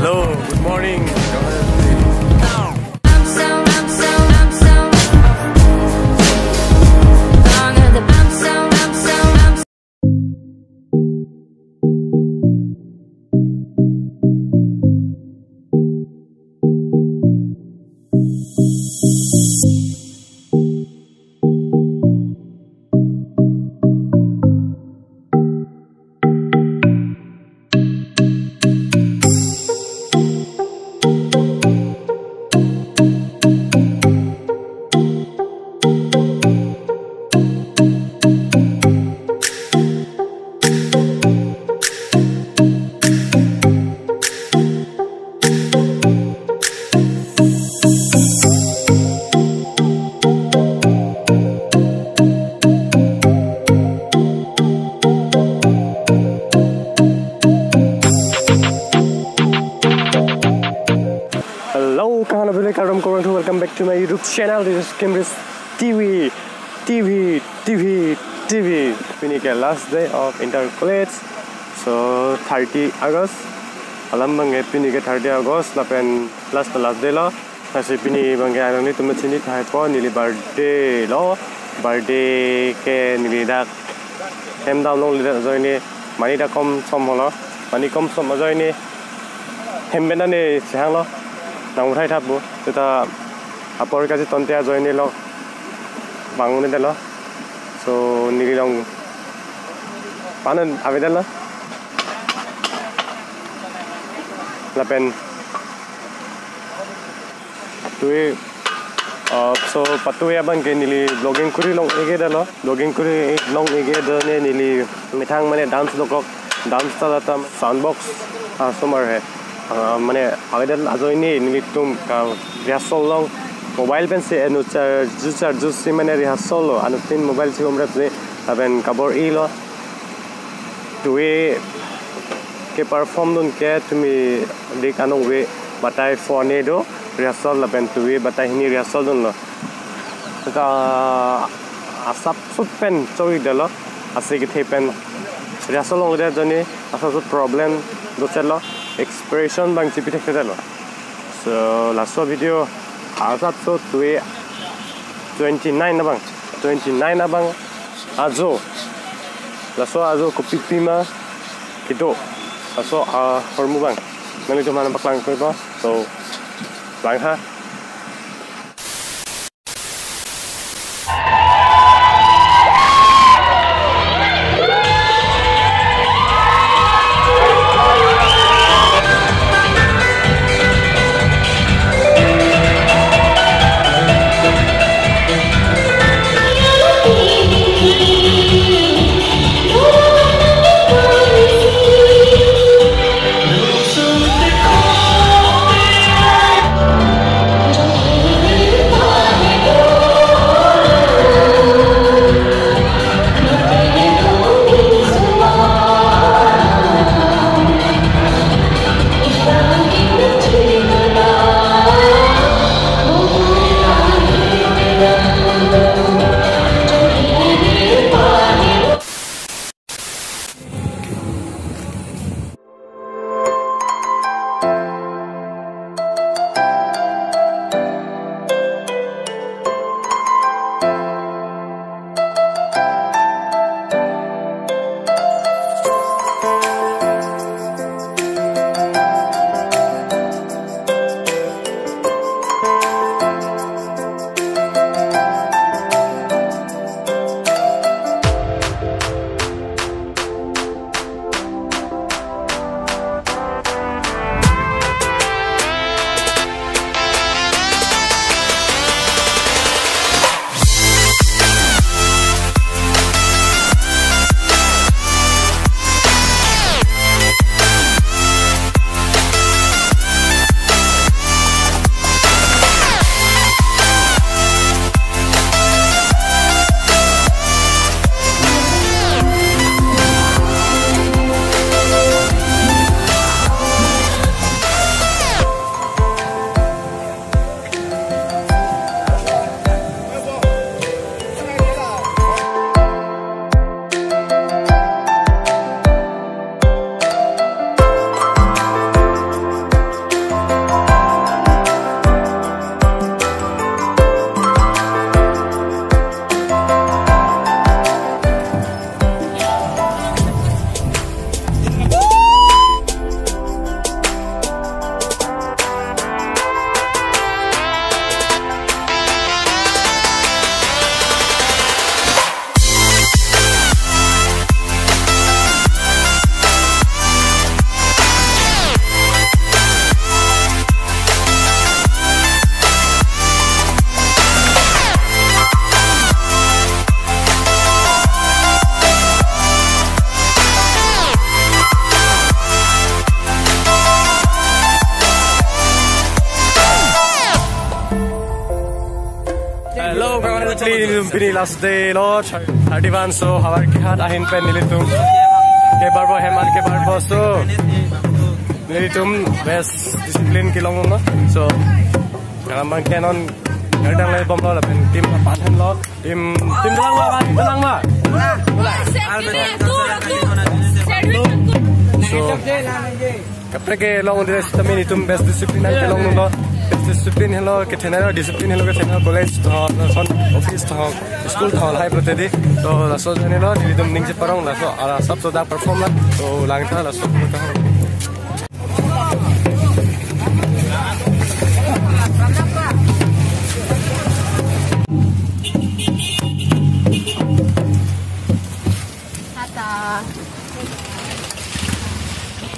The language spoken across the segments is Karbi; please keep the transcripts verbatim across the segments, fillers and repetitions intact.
Hello, good morning. Hello, kahan apuni kardom kurvangthu, welcome back to my YouTube channel. This is Kimris T V, T V, T V, T V. Pini ke last day of inter college. So, thirty August. Alam abangke pini ke thirty August, lapen last to last day lo. Lasi pini abangke alanglitum chini thaipo, neli birthday lo. Birthday ke neli dak hem dam longle ajoine, mani dak kom som holo. Mani kom som ajoine hem pen ta ne chehanglo. Nang uthai thap bo. Seta apor kachetonte ajoine lo. Bang ne delo. So, neli long panan avedetlo. Lapen tui, uh, so patui abangke neli vlogging kuri long-ik detlo. Vlogging kuri long-ik det ne neli methang mane dance dokok, dance ta latam sound box, ah, somar he. Ah, mane avedetlo ajoine nelitum ke rehearsal along mobile pensi anu charge charge si mane rehearsal lo, anuttin mobile si bomrap si lapen kabor-ilo. Tui ke perform dun ke tumi dik anong ve batai phone do rehearsal lapen tui batai hini rehearsal dunlo. Seta asapsot pen choi detlo, ase kethe pen rehearsal longle ajoine asapsot problem do chetlo, expression abang chipi thekthedetlo. So, laso video asapso tui twenty-nine abang, twenty-nine abang ajo. Laso ajo kopi pima kedo. Laso ahormu abang nanglitum aphan paklang koi po. So, langha. Nelitum pini last day lo, thirty-one, so havar kehat ahin pen nelitum kebarbo, hemat kebarbo, so nelitum best discipline kelong lo. So, kalam bang kenon, kadang le bomlo lapen team apan henlo. Team, team dolang ma, team dolang ma. So, kaprek kelong dei, sitame nelitum best discipline an kelong lo. Best discipline helo, kethenei lo, discipline helo, kethenei lo, college thon, office thon, school thon, lahai pulote dei. To laso ajoine lo, nelitum ning cheparong, laso, ala sab so dak perform la. To langtha laso.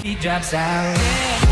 He drops out.